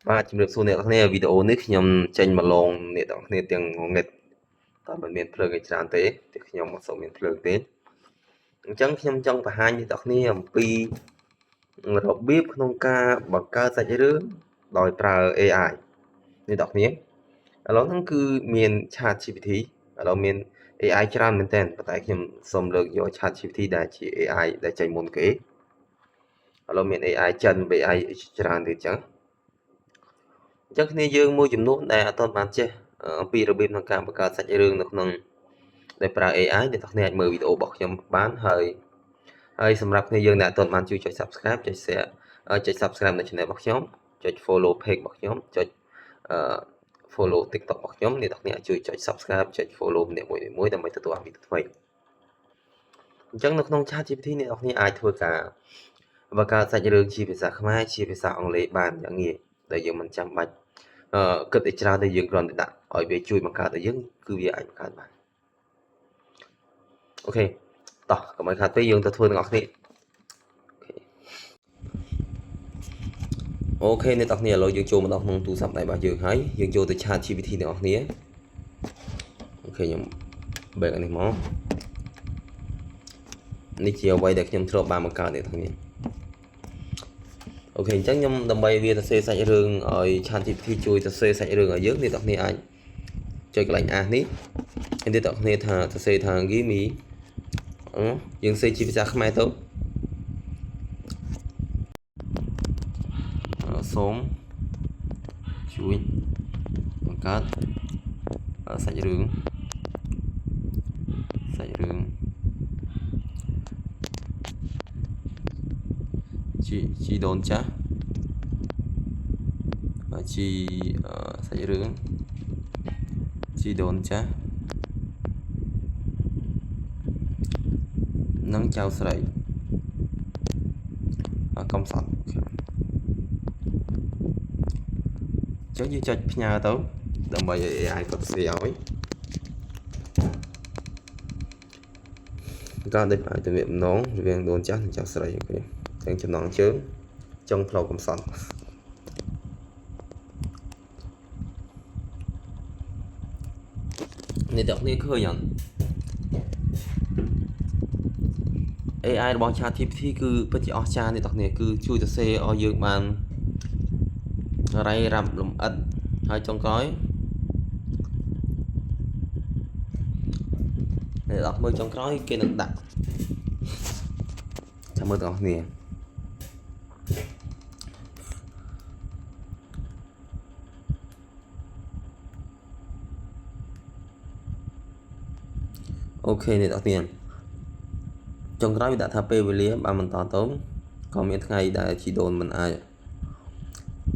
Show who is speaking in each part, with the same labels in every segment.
Speaker 1: បាទជំរាបសួរអ្នកទាំងគ្នាវីដេអូនេះខ្ញុំចេញមកលងអ្នកទាំងគ្នាទាំងងងឹតតែមិនមានភ្លើងឯច្រើនទេតែខ្ញុំអត់សូវមានភ្លើងទេអញ្ចឹងខ្ញុំចង់បង្ហាញអ្នកទាំងគ្នាអំពីរបៀបក្នុងការបង្កើតសាច់រឿងដោយប្រើ AI អ្នកទាំងគ្នាឥឡូវហ្នឹងគឺមាន ChatGPT ឥឡូវមាន AI ច្រើនមែនទែនប៉ុន្តែខ្ញុំសូមលើកយក ChatGPT ដែលជា AI ដែលចេញមុនគេឥឡូវមាន AI ចិន AI ច្រើនទៀតចឹងអញ្ចឹងគ្នាយើងមួយចំនួនដែលអត់ទាន់បានចេះអំពីរបៀបក្នុងការបង្កើតសាច់រឿងនៅក្នុងដែលប្រើ AI អ្នកទាំងគ្នាអាចមើលវីដេអូរបស់ខ្ញុំបានហើយហើយសម្រាប់គ្នាយើងដែលអត់ទាន់បានជួយចុច Subscribe ចុច Share ចុច Subscribe នៅ Channel របស់ខ្ញុំចុច Follow Page របស់ខ្ញុំចុច Follow TikTok របស់ខ្ញុំអ្នកទាំងគ្នាអាចជួយចុច Subscribe ចុច Follow ម្នាក់មួយមួយដើម្បីទទួលបានវីដេអូថ្មីអញ្ចឹងនៅក្នុង ChatGPT អ្នកទាំងគ្នាអាចធ្វើការបង្កើតសាច់រឿងជាភាសាខ្មែរជាភាសាអង់គ្លេសបានយ៉ាងងាយដែលយើងមិនចាំបាច់គិតឲ្យច្រើនតែយើងគ្រាន់តែដាក់ឲ្យវាជួយបង្កើតឲ្យយើងគឺវាអាចបង្កើតបាន OK តោះកុំឲ្យខាតពេកយើងទៅធ្វើទាំងអស់គ្នាOK អ្នកទាំងគ្នាឥឡូវយើងចូលមកដល់ក្នុងទូរស័ព្ទដៃរបស់យើងហើយយើងចូលទៅ ChatGPT ទាំងអស់គ្នាOK ខ្ញុំ back នេះមកនេះជាអ្វីដែលខ្ញុំធ្លាប់បានបង្កើតអ្នកទាំងគ្នាOK អញ្ចឹងខ្ញុំដើម្បីវាសរសេរសាច់រឿងឲ្យ ChatGPT ជួយសរសេរសាច់រឿងឲ្យយើងអ្នកទាំងគ្នាអាចចុចកន្លែង ask នេះហើយអ្នកទាំងគ្នាថាសរសេរថា give me យើងសេជាភាសាខ្មែរទៅសូមជួយបង្កើតសាច់រឿងសាច់រឿងជីជីដូនចាស់ជីសាច់រឿងជីដូនចាស់និងចៅស្រីកំសត់អញ្ចឹងយើងចុចផ្ញើទៅដើម្បីឲ្យ AI គាត់សរសេរឲ្យកើតដោយផ្អែកទៅវាបំណងរវាងដូនចាស់និងចៅស្រីOK ទាំងចំណងជើងចុងផ្លូវកំសត់អ្នកទាំងគ្នាឃើញអត់ AI របស់ ChatGPT គឺពិតជាអស្ចារ្យអ្នកទាំងគ្នាគឺជួយសរសេរឲ្យយើងបានរៃរ៉ាប់លំអិតហើយចុងក្រោយអ្នកទាំងមើលចុងក្រោយគេនឹងដាក់ចាំមើលទាំងអស់គ្នាOK អ្នកទាំងគ្នាចុងក្រោយវាដាក់ថាពេលវេលាបានបន្តទៅក៏មានថ្ងៃដែលជីដូនមិនអាច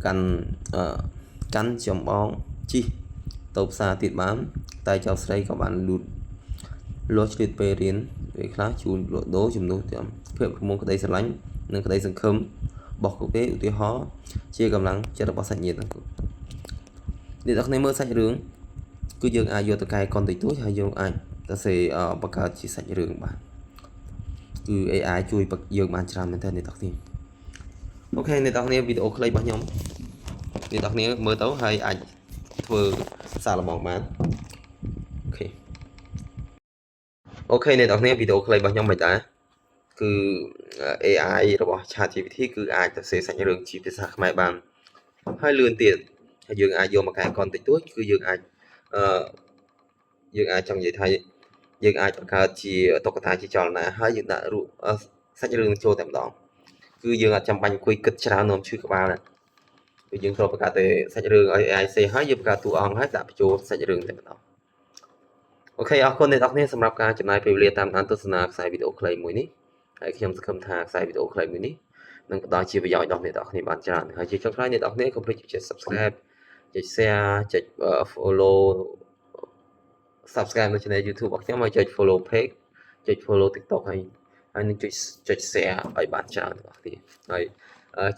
Speaker 1: កាន់កាន់ចំបងជីកទៅផ្សារទៀតបានតែចៅស្រីក៏បានលូតលាស់ឆ្លៀតពេលរៀនពេលខ្លះជូនលក់ដូរជំនួសទាំងភាពប្រមូលក្តីស្រឡាញ់និងក្តីសង្ឃឹមរបស់ពួកគេឧទាហរណ៍ជាកម្លាំងចិត្តរបស់សាច់ញាតិអ្នកទាំងគ្នាមើលសាច់រឿងគឺយើងអាចយកទៅកែកុនតិចតួចហើយយើងអាចសរសេរបង្កើតជាសាច់រឿងបានគឺ AI ជួយយើងបានច្រើនមែនទែនអ្នកទាំងគ្នាOK អ្នកទាំងគ្នាវីដេអូខ្លីរបស់ខ្ញុំអ្នកទាំងគ្នាមើលទៅហើយអាចធ្វើសារល្បងបាន OK អ្នកទាំងគ្នាវីដេអូខ្លីរបស់ខ្ញុំមិនដែរគឺ AI របស់ ChatGPT គឺអាចសរសេរសាច់រឿងជាភាសាខ្មែរបានហើយលឿនទៀតហើយយើងអាចយកមកកែកុនតិចតួចគឺយើងអាចអឺយើងអាចចង់និយាយថាយើងអាចបង្កើតជាតុក្កតាជាចលនាហើយយើងដាក់រូបសាច់រឿងចូលតែម្ដងគឺយើងអត់ចាំបាច់អង្គុយគិតច្រើននាំឈឺក្បាលទេគឺយើងត្រូវបង្កើតតែសាច់រឿងឲ្យ AI សេហើយយើងបង្កើតតួអង្គហើយដាក់បញ្ចូលសាច់រឿងតែម្ដង OK អរគុណអ្នកទាំងគ្នាសម្រាប់ការចំណាយពេលវេលាតាមដានទស្សនាខ្សែវីដេអូខ្លីមួយនេះហើយខ្ញុំសង្ឃឹមថាខ្សែវីដេអូខ្លីមួយនេះនឹងផ្ដល់ជាប្រយោជន៍ដល់អ្នកទាំងគ្នាបានច្រើនហើយជាចុងក្រោយអ្នកទាំងគ្នាកុំភ្លេចចុច Subscribe ចុច Share ចុច Follow Subscribe នៅ Channel YouTube របស់ខ្ញុំហើយចុច Follow Page ចុច Follow TikTok ហើយហើយនឹងចុចចុច Share ឲ្យបានច្រើនទាំងអស់គ្នាហើយ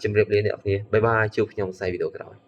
Speaker 1: ជម្រាបលាអ្នកទាំងគ្នាbye bye ជួបខ្ញុំខ្សែវីដេអូក្រោយ។